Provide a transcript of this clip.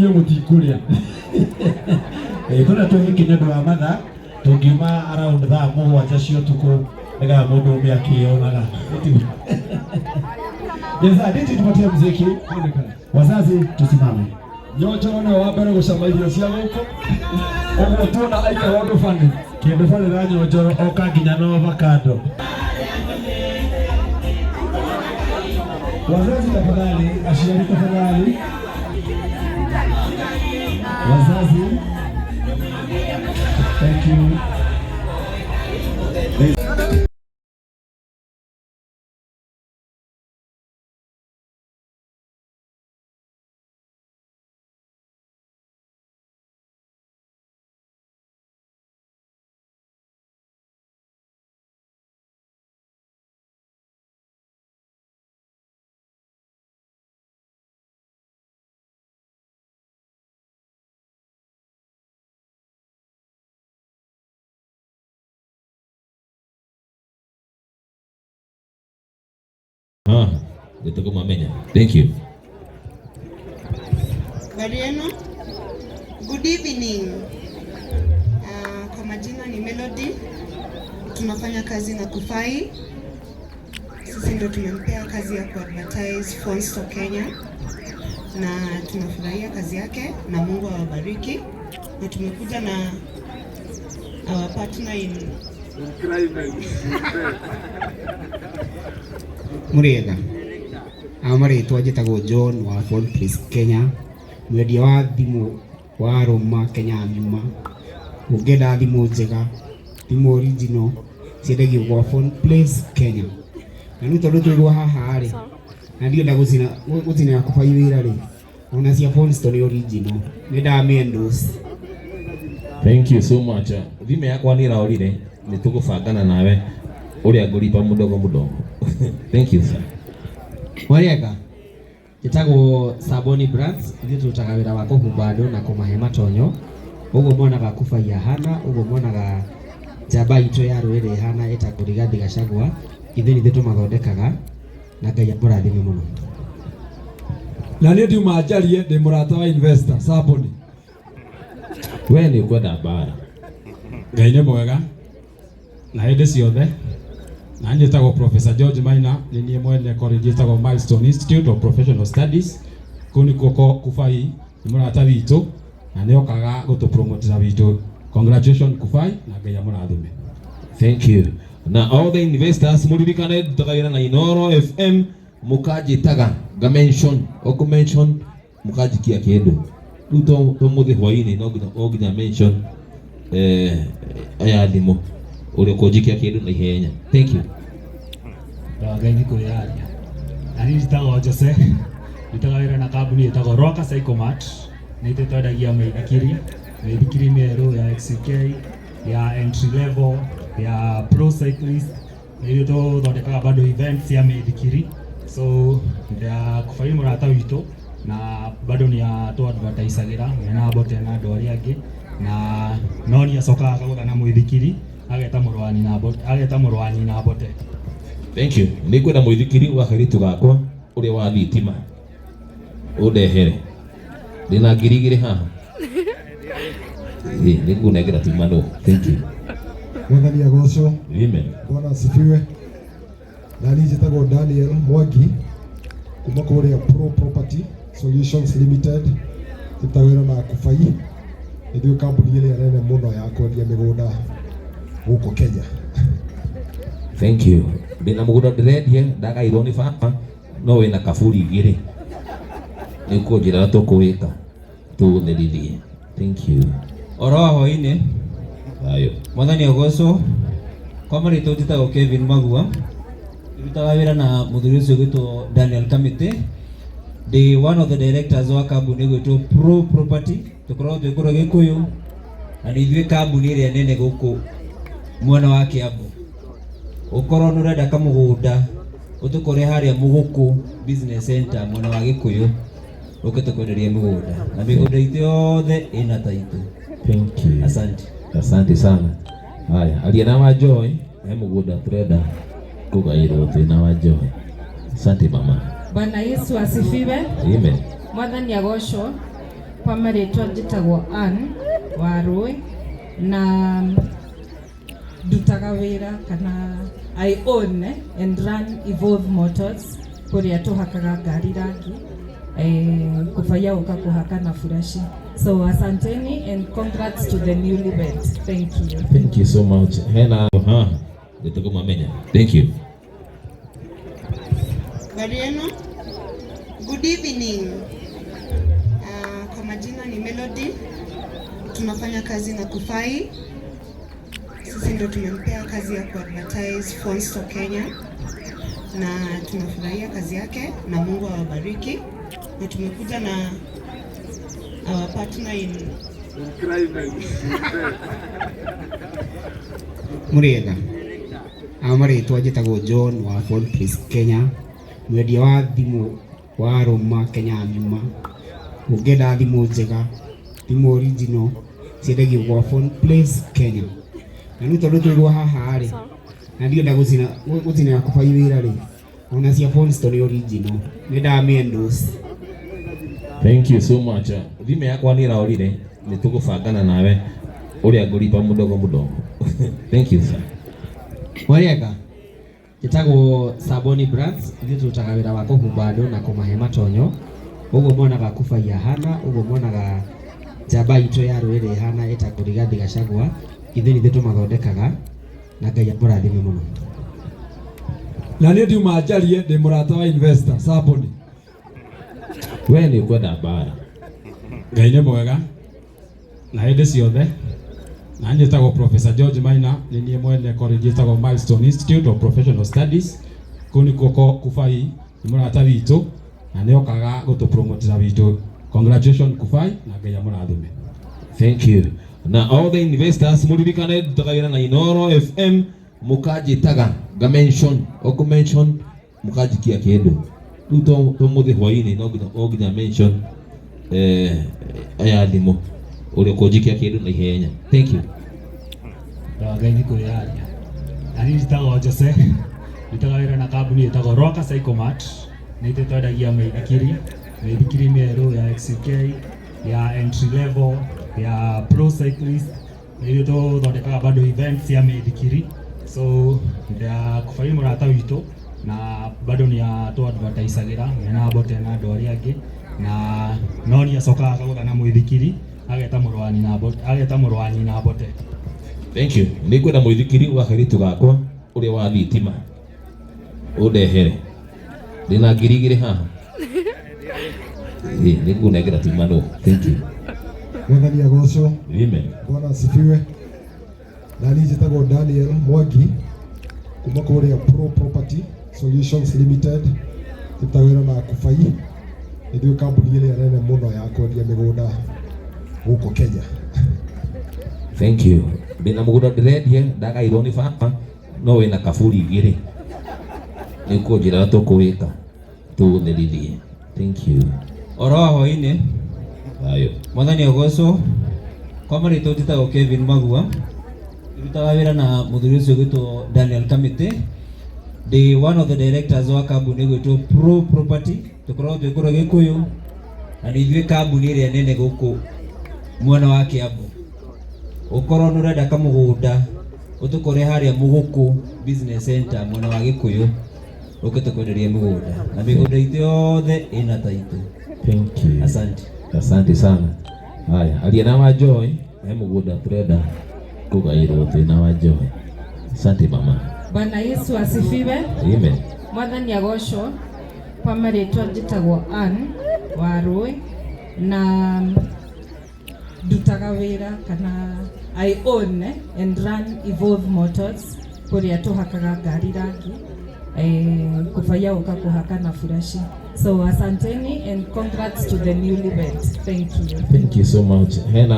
Inyuĩ mũtikũrĩa. Tũrĩa twĩ nĩ ũndũ wa mathaa tũngiuma around thaa 7 cia ũtukũ nĩgetha mũndũ ũmwe akĩyonaga. Yes, sir, DJ tupatie muziki. Wazazi tusimame. Nyonjoro nĩwe wa mbere gũcama irio cia gũkũ. Ũguo tuona aikara ũndũ bani. Kĩndũ bani na nyonjoro oka nginya na avocado. Wazazi tafadhali, aciari tafadhali. Wazazi. Thank you. Ah, nĩtũkũmamenya. Thank you. Habari yenu? Good evening. Kwa majina ni Melody. Tunafanya kazi na Kufai. Sisi ndo tumempea kazi ya kuadvertise Phone Store Kenya, na tunafurahia kazi yake na Mungu awabariki. Na tumekuja na our partner in Mũrĩega marĩtwa njĩtagwo John wa Phone Place Kenya, mwendia wa thimũ wa Rũma Kenya ng'ima. Ũngĩenda thimũ njega, thimũ original ciendagio gwa Phone Place Kenya. Na rĩu tondũ twĩ haha rĩ, na ndienda gũcinĩra Kũbai wĩra rĩ, ona cia Phone Store nĩ original, nĩ ndamĩ endorse. Thank you so much. Thimũ yakwa nĩ ĩraũrire, nĩ tũgũbangana nawe ũrĩa ngũripa mũdogo mũdogo. Thank you sir. Mwariega, njĩtagwo Saboni Brands, ithuĩ tũrutaga wĩra wa kũhumba andũ na kũmahe matonyo. Ũguo mwonaga Kũbai ahana, ũguo mwonaga njamba itũ ya rũrĩrĩ ĩhana ĩtagwo Rigathi Gachagua, ithuĩ nĩ ithuĩ tũmathondekaga na Ngai amũrathime mũno. Na niĩ ndiuma njarie ndĩ mũrata wa investor Saboni. We nĩ ũkwenda mbara. Ngai nĩ mwega na hĩndĩ ciothe. Na njĩtagwo Professor George Maina, nĩ niĩ mwene college ĩtagwo Milestone Institute of Professional Studies. Kũu nĩkuo Kufai nĩ mũrata witũ na nĩ okaga gũtũpromotera witũ. Congratulations Kufai na Ngai amũrathime. Thank you. Na all the investors mũririkane ndutaga wĩra na Inoro FM mũkanjĩtaga nga mention ũkũ mention mũkanjikia kĩndũ. Rĩu to mũthĩ hwainĩ no nginya mention aya thimũ ũrĩa ũkũnjikia kĩndũ na ihenya. Thank you. Ngai nĩ kwĩyaria. Na niĩ njĩtagwo Jose, ndutaga wĩra na kambuni ĩtagwo Roka Cyclemart. Nĩ ithuĩ twendagia mĩithikiri, mĩithikiri mĩerũ ya XK, ya entry level, ya pro cyclist. Nĩ ithuĩ tũthondekaga bado events cia mĩithikiri. So ya Kũbai mũrata witũ na bado nĩ atũ-advertisagĩra mena Mbote na andũ arĩa angĩ, na no nĩ acokaga akagũtha na mũithikiri ageta mũrũ wa nyina Mbote, ageta mũrũ wa nyina Mbote. Thank you. Nĩ ngwenda mũithikiri wa kairĩtu gakwa ũrĩa wa thitima ũndehere. Ndĩna 2000 haha. Nĩ ngũnengera tuma no. Thank you. Mwathani agocwo. Amen. Bwana asifiwe. Na niĩ njĩtagwo Daniel Mwangi kuma kũrĩa Pro Property Solutions Limited. Tũrutaga wĩra na Kũbai. Ithuĩ kambuni ĩrĩa nene mũno ya kwendia mĩgũnda gũkũ Kenya. Thank you. Ndĩna mũgũnda ndĩrendia ndagairwo nĩ baba no wĩna kaburi igĩrĩ. Nĩ ũkũnjĩra ũrĩa tũkũwĩka tũũtherithie. Thank you. Oro wa hwainĩ. Thayũ. Mwathani agocwo. Kwa marĩtwa njĩtagwo Kevin Magua. Ndutaga wĩra na mũthuri ũcio ũgwĩtwo Daniel Kamĩtĩ. Ndĩ one of the directors wa kambuni ĩgwĩtwo Pro Property. Tũkoragwo twĩ kũrĩa Gĩkũyũ na nĩ ithuĩ kambuni ĩrĩa nene gũkũ mwena wa Kiambu. Ũkorwo nĩ ũrenda kamũgũnda ũtũkore harĩa Mũgũkũ Business Center mwena wa Gĩkũyũ ũke tũkwenderie mĩgũnda na mĩgũnda itũ yothe ĩna taitũ. Thank you. Asante. Asante sana. Haya, aria na wa Joy, he mũgũnda tũrenda kũgaĩrwo twĩ na wa Joy. Asante mama. Bwana Yesu asifiwe. Amen. Mwathani agocwo. Kwa marĩtwa njĩtagwo Ann Warũĩ na ndutaga wĩra kana I own and run Evolve Motors kũrĩa tũhakaga ngari rangi, kũbaia gũka kũhaka na burashi. So asanteni and congrats to the newlywed. Thank you. Thank you so much. Hena ha nĩtũkũmamenya. Thank you. Habari yenu? Good evening. Kwa majina ni Melody. Tunafanya kazi na Kufai. Sisi ndo tumempea kazi ya kuadvertise Phone Store Kenya na tunafurahia kazi yake na Mungu awabariki, na tumekuja na our partner in Mũrĩega, marĩtwa njĩtagwo John wa Phone Place Kenya, mwendia wa thimũ wa Rũma Kenya ng'ima. Ũngĩenda thimũ njega, thimũ original ciendagio gwa Phone Place Kenya. Na rĩu tondũ twĩ haha rĩ, na ndienda gũcina gũcinĩra Kũbai wĩra rĩ, ona cia Phone Store nĩ original, nĩ ndamĩ endorse. Thank you so much. Thimũ yakwa nĩ ĩraorire, nĩ tũgũbangana nawe ũrĩa ngũriba mũdogo mũdogo. Thank you, sir. Mwariega, njĩtagwo Saboni Brands. Ithuĩ tũrutaga wĩra wa kũhumba andũ na kũmahe matonyo. Ũguo mwonaga Kubai ahana ũguo, mwonaga njamba itũ ya rũrĩrĩ ĩhana, ĩtagwo Rigathi Gachagua. Ithuĩ nithuĩ tũmathondekaga na Ngai amũrathime mũno. Na niĩ ndiuma njarie, ndĩ mũrata wa investor Saboni. We nĩ ũkwenda mbara. Ngai nĩ mwega na hĩndĩ ciothe. Na njĩtagwo Professor George Maina, nĩ niĩ mwene college ĩtagwo Milestone Institute of Professional Studies. Kũu nĩkuo Kufai nĩ mũrata witũ na nĩ okaga gũtũpromotera witũ. Congratulations Kufai, na Ngai amũrathime. Thank you. Na all the investors, muririkane ndutaga wĩra na Inoro FM, mũkanjĩtaga nga mention, ũkũ mention mũkanjikia kĩndũ. Rĩu to mũthĩ hwainĩ no nginya o nginya mention aya thimũ ũrĩa ũkũnjikia kĩndũ na ihenya. Thank you. Ngai nĩ kwĩyaria. Na niĩ njĩtagwo Jose, ndutaga wĩra na kambuni ĩtagwo Roka Cyclemart. Nĩ ithuĩ twendagia mĩithikiri, mĩithikiri mĩerũ ya XK, ya entry level, ya pro cyclist. Nĩ ithuĩ tũthondekaga bado events cia mĩithikiri. So ya Kũbai mũrata witũ na bado nĩ atũ-advertisagĩra mena Mbote na andũ arĩa angĩ, na no nĩ acokaga akagũtha na mũithikiri, ageta mũrũ wa nyina Mbote, ageta mũrũ wa nyina Mbote. Thank you. Nĩ ngwenda mũithikiri wa kairĩtu gakwa ũrĩa wa thitima ũndehere. Ndĩna 2000 haha. Ĩ, nĩ ngũnengera tumanũ. Thank you. Mwathani agocwo. Amen. Bwana asifiwe. Na niĩ njĩtagwo Daniel Mwangi kuma kũrĩa Pro Property Solutions Limited. Tũrutaga wĩra na Kubai. Ithuĩ kambuni ĩrĩa nene mũno ya kwendia mĩgũnda gũkũ Kenya. Thank you. Ndĩna mũgũnda ndĩrendia, ndagairwo nĩ baba, no wĩna kaburi igĩrĩ. Nĩ ũkũnjĩra ũrĩa tũkũwĩka tũũtherithie. Thank you. Oro wa hwainĩ. Thayũ. Mwathani agocwo. Kwa marĩtwa njĩtagwo Kevin Magua, ndutaga wĩra na mũthuri ũcio ũgwĩtwo Daniel Kamĩtĩ. Ndĩ one of the directors wa kambuni ĩgwĩtwo Pro Property. Tũkoragwo twĩ kũrĩa Gĩkũyũ na nĩ ithuĩ kambuni ĩrĩa nene gũkũ mwena wa Kiambu. Ũkorwo nĩ ũrenda kamũgũnda, ũtũkore harĩa Mũgũkũ Business Center mwena wa Gĩkũyũ, ũke tũkwenderie mĩgũnda, na mĩgũnda itũ yothe ĩna taitũ. Thank you. Asante. Asante sana. Haya, aria na wa Joy, he mũgũnda tũrenda kũgaĩrwo twĩna wa Joy. Asante mama. Bwana Yesu asifiwe. Amen. Mwathani agocwo. Kwa marĩtwa njĩtagwo Ann Warũĩ na ndutaga wĩra kana I own and run Evolve Motors kũrĩa tũhakaga ngari rangi, kũbaia gũka kũhaka na burashi. So asanteni and congrats to the newlywed. Thank you. Thank you so much. Hena